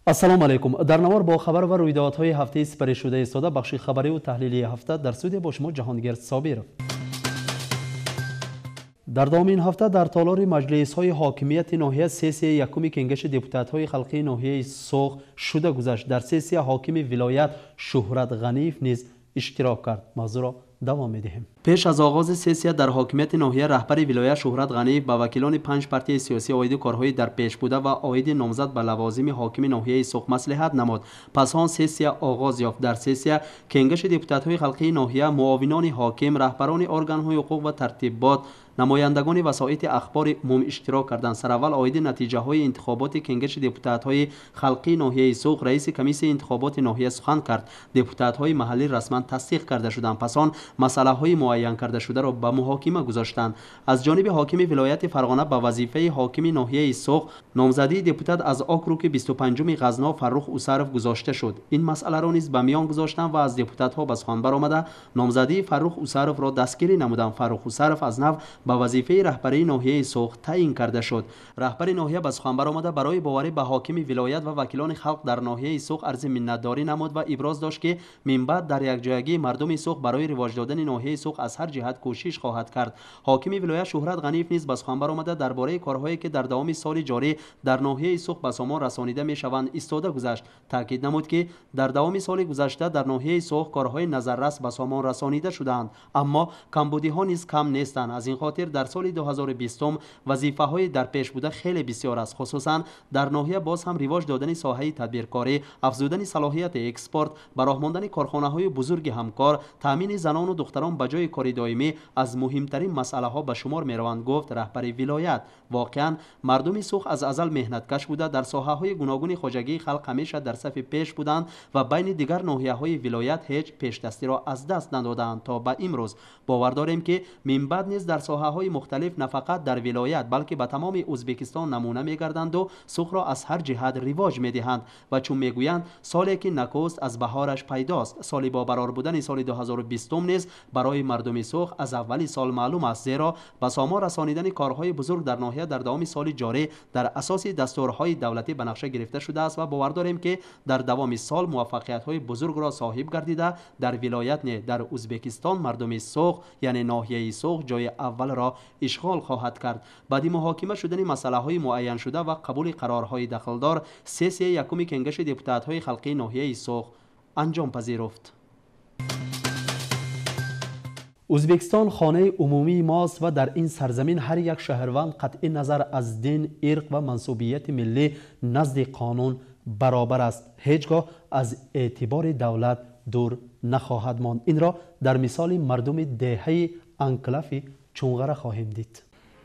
Ассалому алайкум. Дар навор бо хабар ва рӯйдодҳои ҳафтаи сипаришуда истода бахши хабариву таҳлилии ҳафта дар студия бо шумо Ҷаҳонгир Собиров. Дар давоми ин ҳафта дар толори маҷлисҳои ҳокимияти ноҳия сессияи якуми кенгаши депутатҳои халқии ноҳияи Суғд шуда гузашт. Дар сессия ҳокими вилоят Шуҳрат Ғаниев низ иштирок кард. Мавзӯъро давом медиҳем. Пеш аз оғози сессия дар ҳокимияти ноҳия раҳбари вилоят Шуҳрат Ғаниев ба вакилони 5 партияи сиёсӣ оиди корҳои дар пеш буда ва оиди номзад ба лавозими ҳокими ноҳияи Суғд маслиҳат намуд. Пас он сессия оғоз ёфт. Дар сессия кенгаши депутатҳои халқии ноҳия, муовинони ҳоким, раҳбарони органҳои ҳуқуқ ва тартибот, намояндагони васоити ахбори умум иштирок карданд. Сараввал оиди натиҷаҳои интихоботи кенгаши депутатҳои халқии ноҳияи Суғд раиси комиссияи интихоботи ноҳия сухан кард. Депутатҳои маҳаллӣ расман тасдиқ карда шуданд. Пас он масъалаҳои муайян карда шударо ба муҳокима гузоштанд. Аз ҷониби ҳокими вилояти Фарғона ба вазифаи ҳокими ноҳияи Суғд номзадии депутат аз округи 25-уми Ғазно Фаррух Усаров гузошта шуд. Ин масъаларо низ ба миён гузоштанд ва аз депутатҳо ба сухан баромада номзадии Фаррух Усаровро дастгирӣ намуданд. Фаррух Усаров аз нав ба вазифаи раҳбарии ноҳияи Суғд таъин карда шуд. Раҳбари ноҳия ба сухан баромада барои боварӣ ба ҳокими вилоят ва вакилони халқ дар ноҳияи Суғд арзи миннатдорӣ намуд ва иброз дошт, ки минбаъд дар якҷоягии мардуми Суғд барои ривоҷ додани ноҳияи Суғд аз ҳар ҷиҳат кӯшиш хоҳад кард. Ҳокими вилоят Шуҳрат Ғаниев низ ба сухан баромада дар бораи корҳое, ки дар давоми соли ҷорӣ дар ноҳияи Суғд ба сомон расонида мешаванд, истода гузашт. Таъкид намуд, ки дар давоми соли гузашта дар ноҳияи Суғд корҳои назаррас ба сомон расонида шудаанд, аммо камбудиҳо низ кам нестанд. Аз ин хотир дар соли 2020 вазифаҳои дар пеш буда хеле бисёр аст. Хусусан дар ноҳия боз ҳам ривоҷ додани соҳаи тадбиркорӣ, афзудани салоҳияти экспорт, ба роҳ мондани корхонаҳои бузурги ҳамкор, таъмини занону духтарон ба ҷои кори доимӣ аз муҳимтарин масъалаҳо ба шумор мераванд, гуфт раҳбари вилоят. Воқеан мардуми Суғд аз азал меҳнаткаш буда, дар соҳаҳои гуногуни хоҷагии халқ ҳамеша дар сафи пеш буданд ва байни дигар ноҳияҳои вилоят ҳеҷ пешдастиро аз даст надодаанд то ба имрӯз. Бовар дорем, ки минбаъд низ дар соҳаҳои мухталиф на фақат дар вилоят, балки ба тамоми Ӯзбекистон намуна мегарданду Суғдро аз ҳар ҷиҳат ривоҷ медиҳанд. Ва чун мегӯянд, соле ки накӯст аз баҳораш пайдост. Соли бобарор будани соли 2020 низ барои мардуми Суғд аз аввали сол маълум аст, зеро ба сомон расонидани корҳои бузург дар ноҳия дар давоми соли ҷорӣ дар асоси дастурҳои давлатӣ ба нақша гирифта шудааст ва бовар дорем, ки дар давоми сол муваффақиятҳои бузургро соҳиб гардида дар вилоят не, дар Ӯзбекистон мардуми Суғд, яъне ноҳияи Суғд ҷои аввалро ишғол хоҳад кард. Баъди муҳокима шудани масъалаҳои муайяншуда ва қабули қарорҳои дахлдор, сессияи якуми кенгаши депутатҳои халқии ноҳияи Суғд анҷом пазируфт. Ӯзбекистон хонаи умумии мост ва дар ин сарзамин ҳар як шаҳрванд қатъи назар аз дин, ирқ ва мансубияти миллӣ назди қонун баробар аст. Ҳеҷ гоҳ аз эътибори давлат дур нахоҳад монд. Инро дар мисоли мардуми деҳаи анклафи Чунғара хоҳем дид.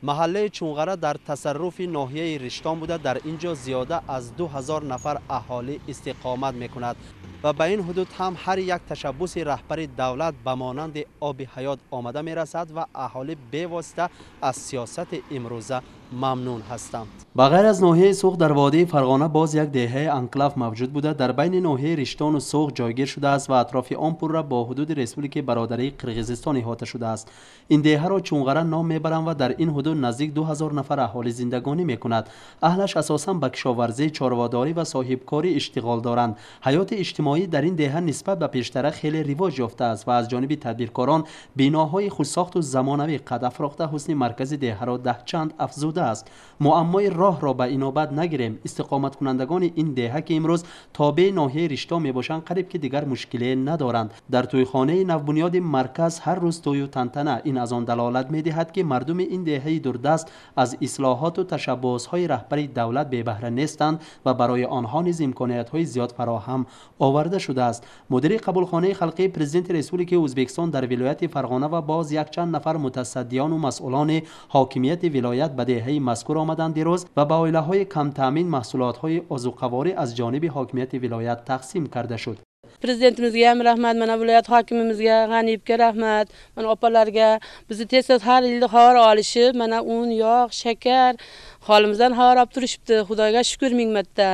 Маҳаллаи Чунғара дар тасарруфи ноҳияи Риштон буда, дар ин ҷо зиёда аз 2000 нафар аҳолӣ истиқомат мекунад ва ба ин ҳудуд ҳам ҳар як ташаббуси раҳбари давлат ба монанди оби ҳаёт омада мерасад ва аҳолӣ бевосита аз сиёсати имрӯза мамнун ҳастанд. Ба ғайр аз ноҳияи Суғд дар водии Фарғона боз як деҳаи анклав мавҷуд буда, дар байни ноҳияи Риштону Суғд ҷойгир шудааст ва атрофи он пурра бо ҳудуди Республикаи Бародарии Қирғизистон иҳота шудааст. Ин деҳаро Чунғара ном мебаранд ва дар ин ҳудуд наздик 2000 нафар аҳолӣ зиндагонӣ мекунад. Аҳлаш асосан ба кишоварзӣ, чорводорӣ ва соҳибкорӣ иштиғол доранд. Ҳаёти иҷтимоӣ дар ин деҳа нисбат ба пештара хеле ривоҷ ёфтааст ва аз ҷониби тадбиркорон биноҳои хушсохту замонавӣ қад афрохта ҳусни маркази деҳаро даҳчанд афзудааст. Муаммои роҳро ба инобат нагирем. Истиқоматкунандагони ин деҳа, ки имрӯз тобеи ноҳияи Риштон мебошанд, қариб ки дигар мушкиле надоранд. Дар тӯйхонаи навбунёди марказ ҳар рӯз тӯю тантана. Ин аз он далолат медиҳад, ки мардуми ин деҳаи дурдаст аз ислоҳоту ташаббусҳои раҳбари давлат бебаҳра нестанд ва барои онҳо низ имкониятҳои зиёд фароҳам оварда шудааст. Мудири қабулхонаи халқии президенти Республикаи Ӯзбекистон дар вилояти Фарғона ва боз якчанд нафар мутасаддиёну масъулони ҳокимияти вилоят ба деҳаи мазкур омаданд дирӯз ва ба оилаҳои камтаъмин маҳсулотҳои озуқаворӣ аз ҷониби ҳокимияти вилоят тақсим карда шуд. Prezidentimizga ham rahmat, mana viloyat hokimimizga, G'aniyevga rahmat, mana opalarga bizni tez-tez har yilda xabar olishib, mana un, yog', shakar holimizdan xabar olib turishibdi. Xudoga shukr ming marta.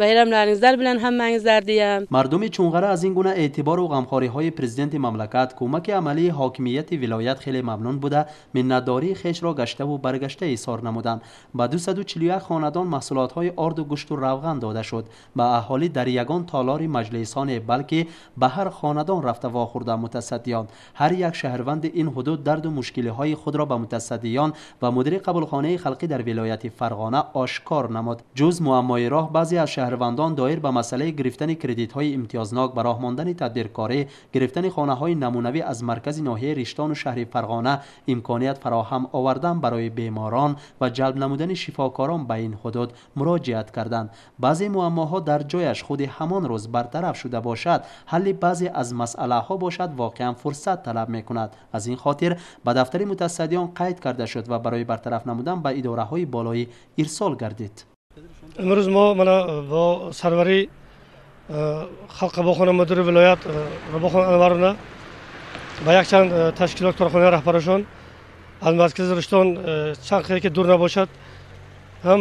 Bayramlaringizlar bilan hammangizlarni ham. Мардуми Чунғара аз ин гуна эътибору ғамхориҳои президенти мамлакат, кӯмаки амалии ҳокимияти вилоят хеле мамнун буда, миннатдории хешро гаштаву баргашта изҳор намуданд. Ба 241 хонадон маҳсулотҳои орду, гӯшту равған дода шуд. Ба аҳолӣ дар ягон толори маҷлисҳоне, балки ба ҳар хонадон рафта вохӯрда мутасаддиён. Ҳар як шаҳрванди ин ҳудуд дарду мушкилиҳои худро ба мутасаддиён ва мудири қабулхонаи халқӣ дар вилояти Фарғона ошкор намуд. Ҷуз муаммои роҳ, баъзе аз шаҳрвандон доир ба масъалаи гирифтани кредитҳои имтиёзнок, ба роҳ мондани тадбиркорӣ, гирифтани хонаҳои намунавӣ аз маркази ноҳияи Риштону шаҳри Фарғона, имконият фароҳам овардан барои беморон ва ҷалб намудани шифокорон ба ин ҳудуд муроҷиат карданд. Баъзе муаммоҳо дар ҷояш худи ҳамон рӯз бартараф шуда бошад, ҳалли баъзе аз масъалаҳо бошад воқеан фурсат талаб мекунад. Аз ин хотир ба дафтари мутасаддиён қайд карда шуд ва барои бартараф намудан ба идораҳои болоӣ ирсол гардид. Имрӯз мо мана бо сарвари халқ қабулхона мудири вилоят Рабохон Анваровна ба якчанд ташкилот корхонаи раҳбарашон аз маркази Риштон чанд қире ки дур набошад ҳам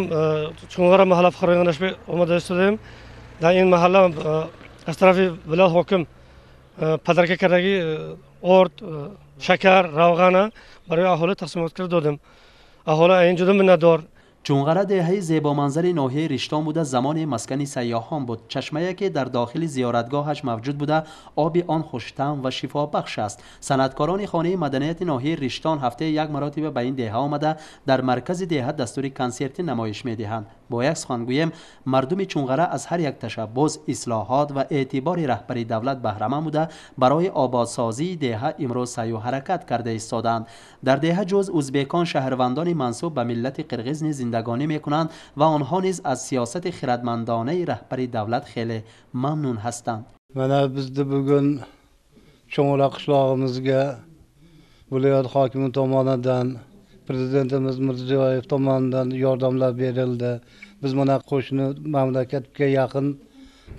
Чунғара маҳалла фуқарои омада истодаем. Дар ин маҳалла аз тарафи вилоят ҳоким падарка кардаги орд, шакар, равғана барои аҳолӣ тақсимот карда додем. Аҳолӣ ин ҷудо миннатдор. Чунғара деҳаи зебоманзари ноҳияи Риштон буда, замоне маскани сайёҳон буд. Чашмае ки дар дохили зиёратгоҳаш мавҷуд буда, оби он хуштаъм ва шифобахш аст. Санъаткорони хонаи маданияти ноҳияи Риштон ҳафтаи як маротиба ба ин деҳа омада, дар маркази деҳа дастури консертӣ намоиш медиҳанд. Бо як сухан гӯем, мардуми Чунғара аз ҳар як ташаббус, ислоҳот ва эътибори раҳбари давлат баҳраманд буда, барои ободсозии деҳа имрӯз саъю ҳаракат карда истодаанд. Дар деҳа ҷуз узбекон, шаҳрвандони мансуб ба миллати қирғиз низ зиндагонӣ мекунанд ва онҳо низ аз сиёсати хирадмандонаи раҳбари давлат хеле мамнун ҳастанд. Mana bizni bugun Cho'ng'ara qishlog'imizga viloyat hokimi tomonidan, prezidentimiz Mirziyoyev tomonidan yordamlar berildi. Biz mana qo'shni mamlakatga yaqin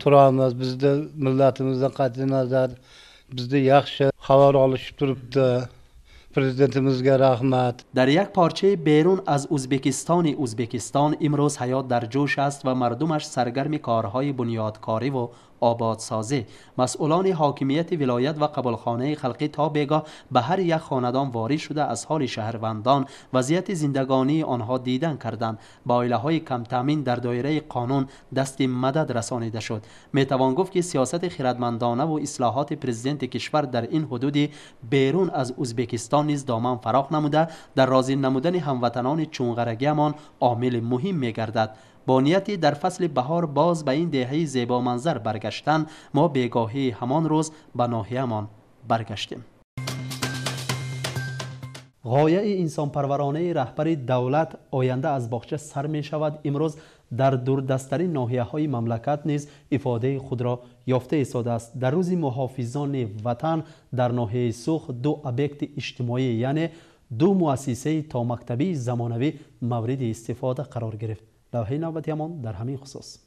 turamiz. Bizni millatimizdan qat'iy nazar bizni yaxshi xabar olishib turibdi. Prezidentimizga rahmat. Дар як порчаи берун аз Узбекистони Узбекистон имрӯз ҳаёт дар ҷӯш аст ва мардумаш саргарми корҳои бунёдкориву ободсозӣ. Масъулони ҳокимияти вилоят ва қабулхонаи халқӣ то бегоҳ ба ҳар як хонадон ворид шуда, аз ҳоли шаҳрвандон, вазъияти зиндагонии онҳо дидан карданд. Ба оилаҳои камтаъмин дар доираи қонун дасти мадад расонида шуд. Метавон гуфт, ки сиёсати хирадмандонаву ислоҳоти президенти кишвар дар ин ҳудуди берун аз Узбекистон низ доман фароғ намуда, дар розӣ намудани ҳамватанони чунғарагиамон омили муҳим мегардад. Бо нияти дар фасли баҳор боз ба ин деҳаи зебоманзар баргаштан, мо бегоҳии ҳамон рӯз ба ноҳиямон баргаштем. Ғояи инсонпарваронаи раҳбари давлат оянда аз боғча сар мешавад имрӯз дар дурдасттарин ноҳияҳои мамлакат низ ифодаи худро ёфта истодааст. Дар рӯзи муҳофизони ватан дар ноҳияи Суғд ду объекти иҷтимоӣ, яъне ду муассисаи томактабии замонавӣ мавриди истифода қарор гирифт. Лавҳаи навбатиамон дар ҳамин хусус.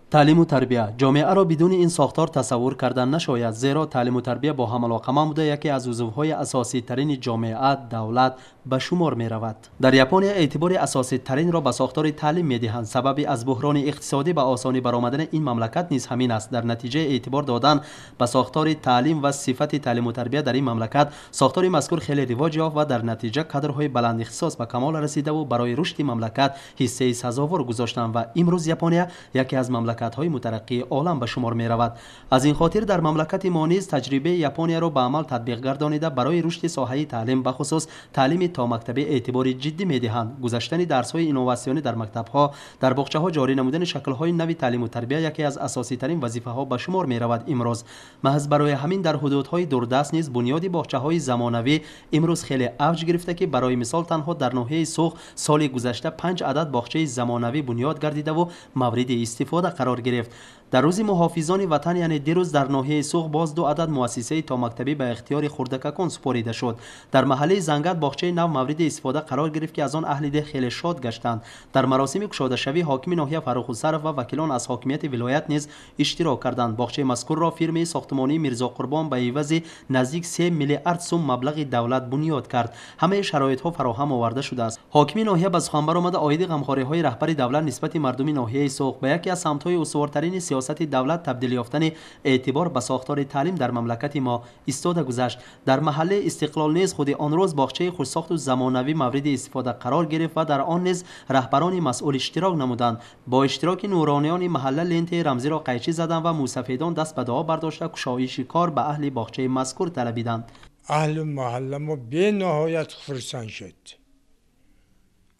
Таълиму тарбия. Ҷомеаро бидуни ин сохтор тасаввур кардан нашояд, зеро таълиму тарбия бо ҳам алоқаманд буда, яке аз узвҳои асоситарини ҷомеа, давлат ба шумор меравад. Дар Япония эътибори асоситаринро ба сохтори таълим медиҳанд. Сабаби аз буҳрони иқтисодӣ ба осонӣ баромадани ин мамлакат низ ҳамин аст. Дар натиҷаи эътибор додан ба сохтори таълим ва сифати таълиму тарбия дар ин мамлакат, сохтори мазкур хеле ривоҷ ёфт ва дар натиҷа кадрҳои баландихтисос ба камол расидаву барои рушди мамлакат ҳиссаи сазовор гузоштанд ва имрӯз Япония яке аз мамлакатҳои мутараққии олам ба шумор меравад. Аз ин хотир дар мамлакати мо низ таҷрибаи Японияро ба амал татбиқ гардонида, барои рушди соҳаи таълим, бахусус таълими томактабӣ эътибори ҷиддӣ медиҳанд. Гузаштани дарсҳои инноватсионӣ дар мактабҳо, дар боғчаҳо, ҷорӣ намудани шаклҳои нави таълиму тарбия яке аз асоситарин вазифаҳо ба шумор меравад имрӯз. Маҳз барои ҳамин дар ҳудудҳои дурдаст низ бунёди боғчаҳои замонавӣ имрӯз хеле авҷ гирифта, ки барои мисол танҳо дар ноҳияи Суғд соли гузашта 5 адад боғчаи замонавӣ бунёд гардидаву мавриди истифода қарор гирифт. Дар рӯзи муҳофизони ватан, яъне дирӯз, дар ноҳияи Суғд боз 2 адад муассисаи томактабӣ ба ихтиёри хурдакакон супорида шуд. Дар маҳаллаи Зангат боғчаи нав мавриди истифода қарор гирифт, ки аз он аҳли деҳ хеле шод гаштанд. Дар маросими кушодашавӣ ҳокими ноҳия Фаррух Ҳусаров ва вакилон аз ҳокимияти вилоят низ иштирок карданд. Боғчаи мазкурро фирмаи сохтмонии Мирзоқурбон ба ивази наздик 3 миллиард сум маблағи давлат бунёд кард. Ҳамаи шароитҳо фароҳам оварда шудааст. Ҳокими ноҳия ба сухан баромада оиди ғамхориҳои раҳбари давлат нисбати мардуми ноҳияи Суғд ба яке аз самтҳои устувортарини сиёсати давлат табдил ёфтани эътибор ба сохтори таълим дар мамлакати мо истода гузашт. Дар маҳаллаи Истиқлол низ худи он рӯз боғчаи хушсохту замонавӣ мавриди истифода қарор гирифт ва дар он низ раҳбарони масъул иштирок намуданд. Бо иштироки нурониёни маҳалла лентаи рамзиро қайчӣ заданд ва мусафедон даст ба дуо бардошта кушоиши кор ба аҳли боғчаи мазкур талабиданд. Аҳли маҳалла мо бениҳоят хурсанд шуд.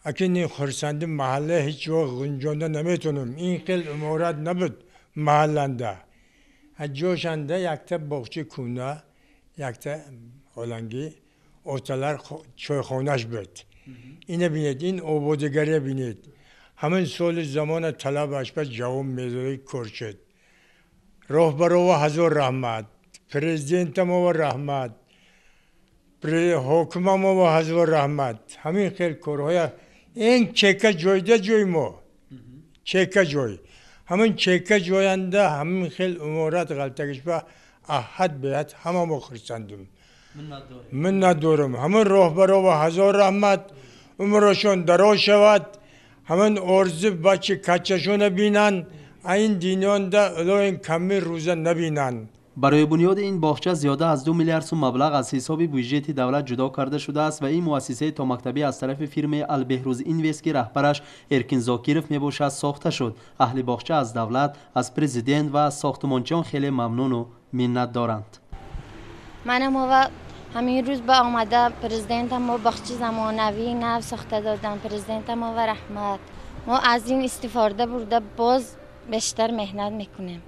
Акин ин хурсанди маҳалла ҳеҷ вақт гунҷонда наметонам. Ин хел иморат набуд маҳалланда. Ҷошанда якта боғчаи кӯна, якта олангӣ, оталар чойхонаш буд. Ина бинед, ин ободигария бинед. Ҳамин соли замона талабаш ба ҷавоб медоди кор шуд. Роҳбарова ҳазор раҳмат, президентамова раҳмат, ҳокимамова ҳазор раҳмат. Ҳамин хел корҳоя ин чека ҷойда ҷои мо, чека ҷой. Ҳамин чека ҷоянда ҳамин хел иморат ғалтагиш ба аҳад беҳад ҳама мо хурсандум. Миннатдорум. Ҳамин роҳбарова ҳазор раҳмат, умрашон дароз шавад, ҳамин орзу бачи качашона бинанд, ин динёнда илоҳин ками рӯза набинанд. Барои бунёди ин боғча зиёда аз 2 миллиард сум маблағ аз ҳисоби бюҷети давлат ҷудо карда шудааст ва ин муассисаи томактабӣ аз тарафи фирмаи Албеҳрӯз Инвест, ки раҳбараш Эркин Зокиров мебошад, сохта шуд. Аҳли боғча аз давлат, аз президент ва аз сохтмончиён хеле мамнуну миннат доранд. Манам ова ҳамин рӯз ба омада президентам мо боғчаи замонавии нав сохта додам. Президентам ова раҳмат. Мо аз ин истифода бурда боз бештар меҳнат мекунем.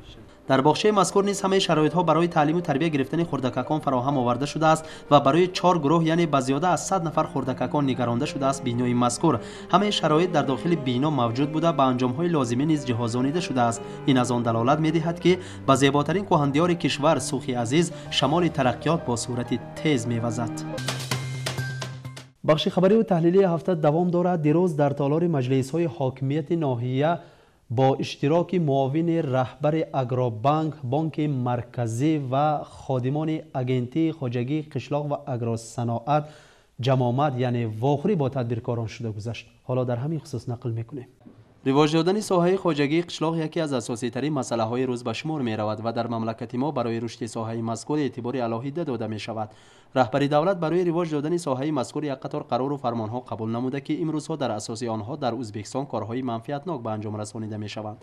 Дар боғчаи мазкур низ ҳамаи шароитҳо барои таълиму тарбия гирифтани хурдакакон фароҳам оварда шудааст ва барои 4 гурӯҳ, яъне ба зиёда аз 100 нафар хурдакакон нигаронда шудааст бинои мазкур. Ҳамаи шароит дар дохили бино мавҷуд буда, ба анҷомҳои лозимӣ низ ҷиҳозонида шудааст. Ин аз он далолат медиҳад, ки ба зеботарин кӯҳандиёри кишвар Суғи азиз шамоли тараққиёт бо сурати тез мевазад. Бахши хабариву таҳлилии ҳафта давом дорад. Дирӯз дар толори маҷлисҳои ҳокимияти ноҳия бо иштироки муовини раҳбари Агробанк, Бонки Марказӣ ва ходимони Агентии хоҷагии қишлоқ ва агросаноат ҷамъомад, яъне вохӯрӣ бо тадбиркорон шуда гузашт. Ҳоло дар ҳамин хусус нақл мекунем. Ривоҷ додани соҳаи хоҷагии қишлоқ яке аз асоситарин масъалаҳои рӯз ба шумор меравад ва дар мамлакати мо барои рушди соҳаи мазкур эътибори алоҳида дода мешавад. Раҳбари давлат барои ривоҷ додани соҳаи мазкур як қатор қарору фармонҳо қабул намуда, ки имрӯзҳо дар асоси онҳо дар Ӯзбекистон корҳои манфиатнок ба анҷом расонида мешаванд.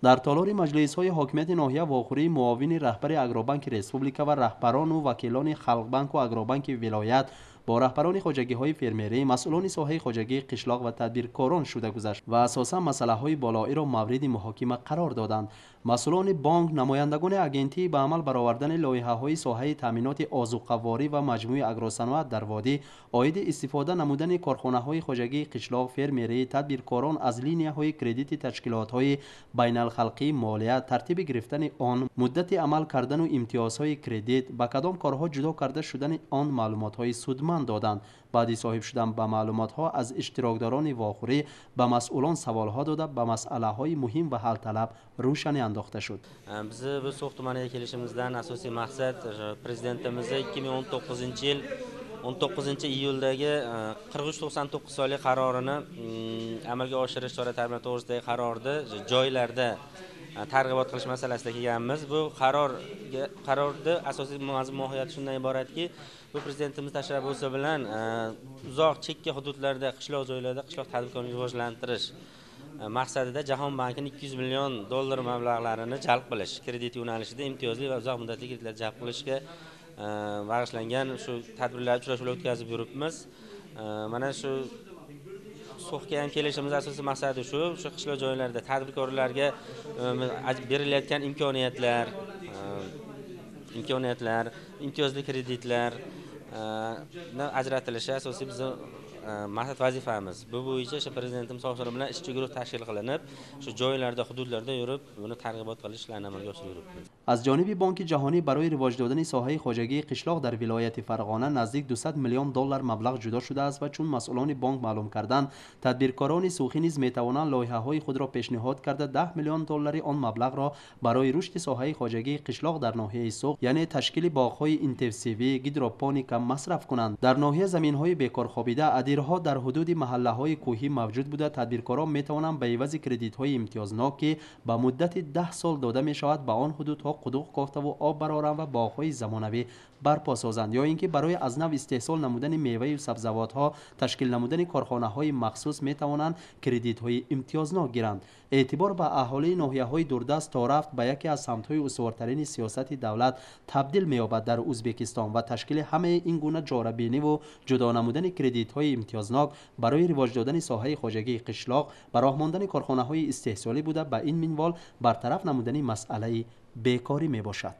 Дар толори маҷлисҳои ҳокимияти ноҳия вохӯрии муовини раҳбари Агробанки республика ва раҳбарону вакилони Халқбанку Агробанки вилоят бо раҳбарони хоҷагиҳои фермерӣ, масъулони соҳаи хоҷагии қишлоқ ва тадбиркорон шуда гузашт ва асосан масъалаҳои болоиро мавриди муҳокима қарор доданд. Масъулони бонк, намояндагони агентии ба амал баровардани лоиҳаҳои соҳаи таъминоти озуқаворӣ ва маҷмӯи агросаноат дар водӣ, оиди истифода намудани корхонаҳои хоҷагии қишлоқ, фермерӣ, тадбиркорон аз линияҳои кредити ташкилотҳои байналхалқии молия, тартиби гирифтани он, муддати амал кардану имтиёзҳои кредит, ба кадом корҳо ҷудо карда шудани он маълумотҳои судманд доданд. Баъди соҳиб шудан ба маълумотҳо аз иштирокдорони вохӯрӣ ба масъулон саволҳо дода, ба масъалаҳои муҳим ва ҳалталаб рӯшанӣ андохта шуд. Bizni bu So'x tumaniga kelishimizdan asosiy maqsad prezidentimizni 2019-yil 19-iyuldagi 4399 sonli qarorini amalga oshirish chora-tadbirlari to'g'risidagi qarorni joylarda targ'ibot qilish masalasida kelganmiz. Bu qarorni asosiy mazmun mohiyati shundan iboratki, bu prezidentimiz tashabbusi bilan uzoq chekka hududlarda, qishloq joylarda qishloq tadbirkorligini rivojlantirish maqsadida Jahon bankining 200 million dollar mablag'larini jalb qilish, kredit yo'nalishida imtiyozli va uzoq muddatli kreditlar jalb qilishga bag'ishlangan shu tadbirlar, uchrashuvlar o'tkazib yuribmiz. Mana shu So'xga ham kelishimiz asosiy maqsadi shu, shu qishloq joylarda tadbirkorlarga berilayotgan imkoniyatlar, imtiyozli kreditlar ajratilishi asosiy bizni maqsad vazifamiz. Bu bo'yicha o'sha prezidentimiz topshirig'i bilan ishchi guruh tashkil qilinib, shu joylarda, hududlarda yurib, buni targ'ibot qilish ishlarini amalga oshirib yuribmiz. Аз ҷониби Бонки Ҷаҳонӣ барои ривоҷ додани соҳаи хоҷагии қишлоқ дар вилояти Фарғона наздик 200 миллион доллар маблағ ҷудо шудааст ва чун масъулони бонк маълум карданд, тадбиркорони суғӣ низ метавонанд лоиҳаҳои худро пешниҳод карда 10 миллион доллари он маблағро барои рушди соҳаи хоҷагии қишлоқ дар ноҳияи Суғд, яъне ташкили боғҳои интенсивӣ, гидропоника масраф кунанд. Дар ноҳия заминҳои бекорхобида, адирҳо дар ҳудуди маҳаллаҳои кӯҳӣ мавҷуд буда, тадбиркорон метавонанд ба ивази кредитҳои имтиёзнок, ки ба муддати 10 сол дода мешавад, ба он ҳудудҳо қудуқ кофтаву об бароранд ва боғҳои замонавӣ барпо созанд, ё ин ки барои аз нав истеҳсол намудани меваю сабзавотҳо, ташкил намудани корхонаҳои махсус метавонанд кредитҳои имтиёзнок гиранд. Эътибор ба аҳолии ноҳияҳои дурдаст то рафт ба яке аз самтҳои устувортарини сиёсати давлат табдил меёбад дар Ӯзбекистон ва ташкили ҳамаи ин гуна ҷорабиниву ҷудо намудани кредитҳои имтиёзнок барои ривоҷ додани соҳаи хоҷагии қишлоқ, ба роҳ мондани корхонаҳои истеҳсолӣ буда, ба ин минвол бартараф намудани масъалаи бекорӣ мебошад.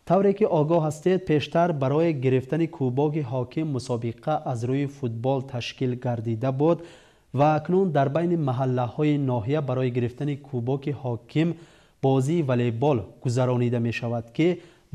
Тавре ки огоҳ ҳастед, пештар барои гирифтани кӯбоги ҳоким мусобиқа аз рӯи футбол ташкил гардида буд ва акнун дар байни маҳаллаҳои ноҳия барои гирифтани кӯбоги ҳоким бозии волейбол гузаронида мешавад, ки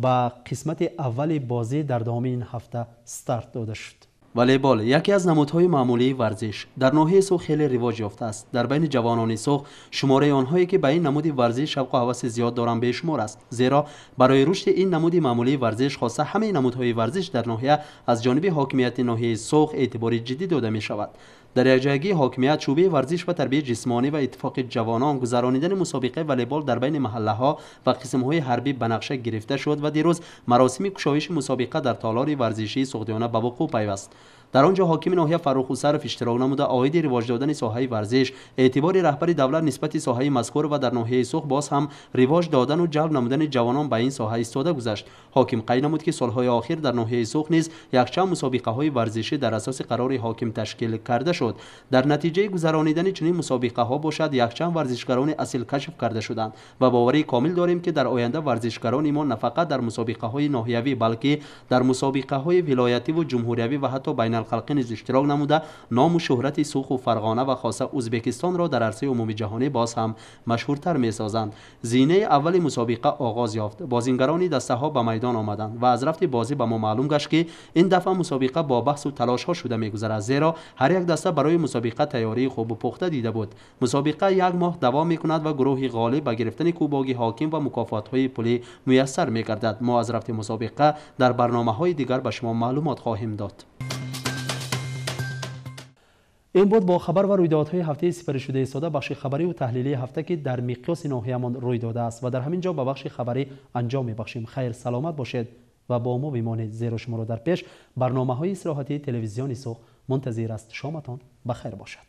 ба қисмати аввали бозӣ дар давоми ин ҳафта старт дода шуд. Волейбол яке аз намудҳои маъмулии варзиш дар ноҳияи Суғд хеле ривоҷ ёфтааст. Дар байни ҷавонони Суғд шумораи онҳое, ки ба ин намуди варзиш шавқу ҳаваси зиёд доранд, бешумор аст. Зеро барои рушди ин намуди маъмулии варзиш, хоса ҳамаи намудҳои варзиш дар ноҳия аз ҷониби ҳокимияти ноҳияи Суғд эътибори ҷиддӣ дода мешавад. Дар якҷоягии ҳокимият, шӯъбаи варзиш ва тарбияи ҷисмонӣ ва иттифоқи ҷавонон гузаронидани мусобиқаи волейбол дар байни маҳаллаҳо ва қисмҳои ҳарбӣ ба нақша гирифта шуд ва дирӯз маросими кушоиши мусобиқа дар толори варзишии Суғдиёна ба вуқӯъ пайваст. Дар он ҷо ҳокими ноҳия Фаррух Усаров иштирок намуда оиди ривоҷ додани соҳаи варзиш, эътибори раҳбари давлат нисбати соҳаи мазкур ва дар ноҳияи Суғд боз ҳам ривоҷ додану ҷалб намудани ҷавонон ба ин соҳа истода гузашт. Ҳоким қайд намуд, ки солҳои охир дар ноҳияи Суғд низ якчанд мусобиқаҳои варзишӣ дар асоси қарори ҳоким ташкил карда шуд. Дар натиҷаи гузаронидани чунин мусобиқаҳо бошад, якчанд варзишгарони асил кашф карда шуданд ва боварии комил дорем, ки дар оянда варзишгарони мо на фақат дар мусобиқаҳои ноҳиявӣ, балки дар мусобиқаҳои вилоятиву ҷумҳуриявӣ ва ҳатто байналхалқӣ низ иштирок намуда, ному шӯҳрати Суғду Фарғона ва хоса Ӯзбекистонро дар арсаи умумиҷаҳонӣ боз ҳам машҳуртар месозанд. Зинаи аввали мусобиқа оғоз ёфт. Бозингарони дастаҳо ба майдон омаданд ва аз рафти бозӣ ба мо маълум гашт, ки ин дафъа мусобиқа бо баҳсу талошҳо шуда мегузарад, зеро ҳар як даста барои мусобиқа тайёрии хубу пухта дида буд. Мусобиқа як моҳ давом мекунад ва гурӯҳи ғолиб ба гирифтани кӯбоги ҳоким ва мукофотҳои пулӣ муяссар мегардад. Мо аз рафти мусобиқа дар барномаҳои дигар ба шумо маълумот хоҳем дод. Ин буд бо хабар ва рӯйдодҳои ҳафтаи сипаришуда истода бахши хабарию таҳлилии ҳафта, ки дар миқёси ноҳиямон рӯй додааст ва дар ҳамин ҷо ба бахши хабарӣ анҷом мебахшем. Хайр, саломат бошед ва бо мо бимонед, зеро шуморо дар пеш барномаҳои истироҳатии телевизиони Суғд мунтазир аст. Шоматон ба хайр бошад.